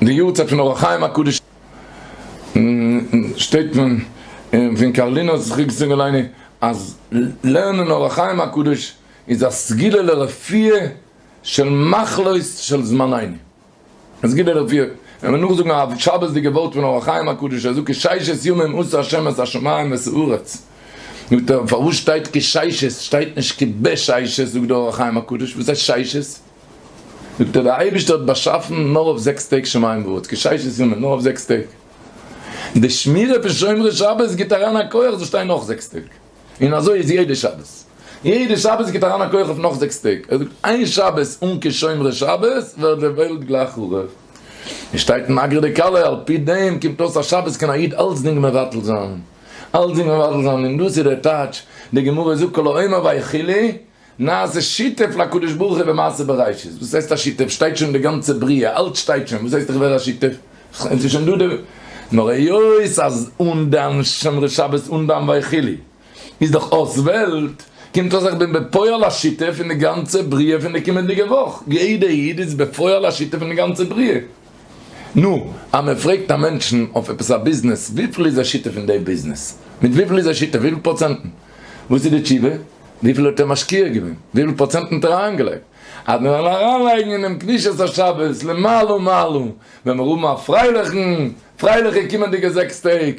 די יארצייט פון אור החיים הקדוש שטייט פון פון קארלינער זכותו יגן עלינו אז לערנען אור החיים הקדוש איז א סגולה לרפואה של מחלות של זמנינו. א סגולה לרפואה. ווען מיר נאכזאגן א שבת'דיגע ווארט פון אור החיים הקדוש ער זאגט כי ששת ימים עשה השם את השמים ואת הארץ. זאגט ער פארוואס שטייט כי ששת שטייט נישט כי בששת זאגט דער אור החיים הקדוש וואס הייסט ששת? זאגט ער דער אייבערשטער האט באשאפן נאר אויף זעקס טעג שמים וארץ, כי ששת ימים, נאר אויף זעקס טעג. די שמירה פון שומרי שבת גיט אריין א כח זאל שטיין נאך זעקס טעג, און אזוי איז יעדע שבת, יעדע שבת גיט אריין א כח אויף נאך זעקס טעג, ער זאגט איין שבת אן קיין שומרי שבת ווערט די וועלט גלייך חרוב. עס שטייט אין אגרא דכלה על פי דעם קומט אויס אז שבת קען א איד אלצדינג מבטל זיין, אלצדינג מבטל זיין, און דאס איז דער טייטש, די גמרא זאגט כל האומר ויכולו נעשה שותף לקדוש ברוך הוא במעשה בראשית, וואס הייסט א שותף? שטייט שוין די גאנצע בריאה, אלץ שטייט שוין, וואס הייסט איך ווער א שותף? עס איז שוין דא די, נאר היות אז אן דיין שומרי שבת אן דיין ויכולו איז דאך אויס וועלט, קומט אויס איך בין בפועל א שותף אין די גאנצע בריאה פון די קומענדיגע וואך, יעדע איד איז בפועל א שותף אין די גאנצע בריאה. נו, אז מען פרעגט א מענטשן אויף עפעס א ביזנעס, וויפיל איז ער שותף אין די ביזנעס? מיט וויפיל איז ער שותף? וויפיל פראצענטן? וואס איז די תשובה? וויפיל האט ער משקיע געווען? וויפיל פראצענטן האט ער אריינגעלייגט? אז מיר וועלן אריינלייגן אינעם קדושת השבת למעלה מעלה, וועלן מיר האבן א פרייליכן, פרייליכע קומענדיגע זעקס טעג.